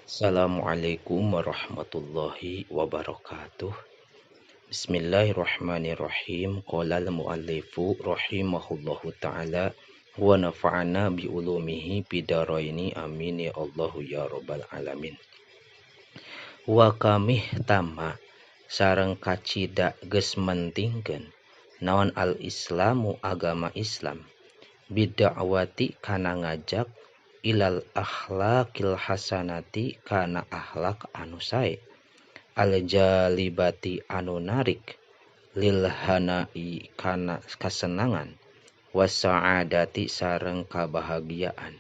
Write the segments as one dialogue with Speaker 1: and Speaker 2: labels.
Speaker 1: Assalamualaikum warahmatullahi wabarakatuh. Bismillahirrahmanirrahim. Qala al-muallifu rahimahullahu ta'ala wa nafa'ana bi ulumihi bidaraini amin ya Allahu ya rabbal alamin. Wa kamih tama sareng kacida geus mentingkeun naon al-islamu agama Islam bidakwati kana ngajak ilal akhlaqil hasanati kana akhlak anu sae aljalibati anu narik lil hanai kana kasenangan wasaadati sareng kabahagiaan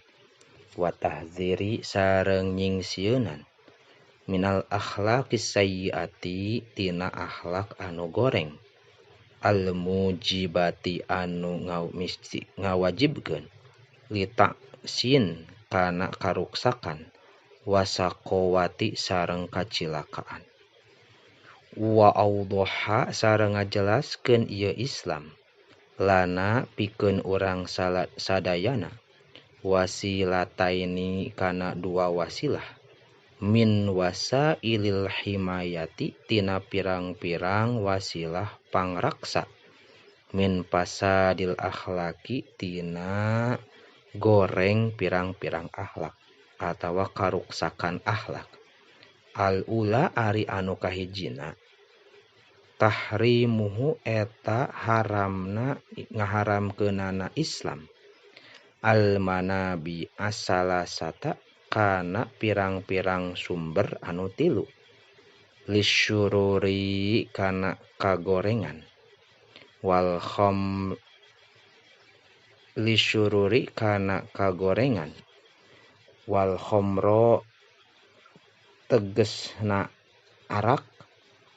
Speaker 1: wa tahdziri sareng nyingsieunan minal akhlaqis sayyiati tina akhlak anu goreng al mujibati anu ngawajibkeun litaksin kana karuksakan wasaqawati sareng kacilakaan wa awdaha sareng ngajelaskeun ieu Islam lana pikeun urang sadayana wasilataini kana dua wasilah min wasailil himayati tina pirang-pirang wasilah pangraksa min fasadil akhlaki tina goreng pirang-pirang akhlak atawa karuksakan akhlak. Al-ula ari anu kahijina tahrimuhu eta haramna ngaharamkeunana Islam al-manabi asalasata kana pirang-pirang sumber anu tilu lisyururi kana kagorengan wal kham lisyururi kana kagorengan wal khomro tegesna arak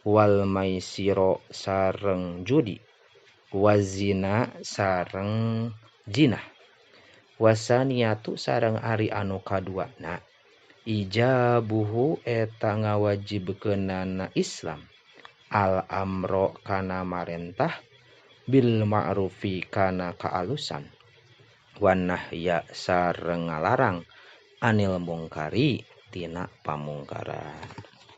Speaker 1: wal maisiro sareng judi wazina sareng jinah wasaniatu sareng ari anu kaduana ijabuhu eta ngawajibkeunana Islam al amro kana marentah bil ma'rufi kana kaalusan wan nahya sareng ngalarang anil mungkari tina pamungkaran.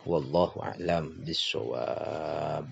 Speaker 1: Wallahu a'lam bissawab.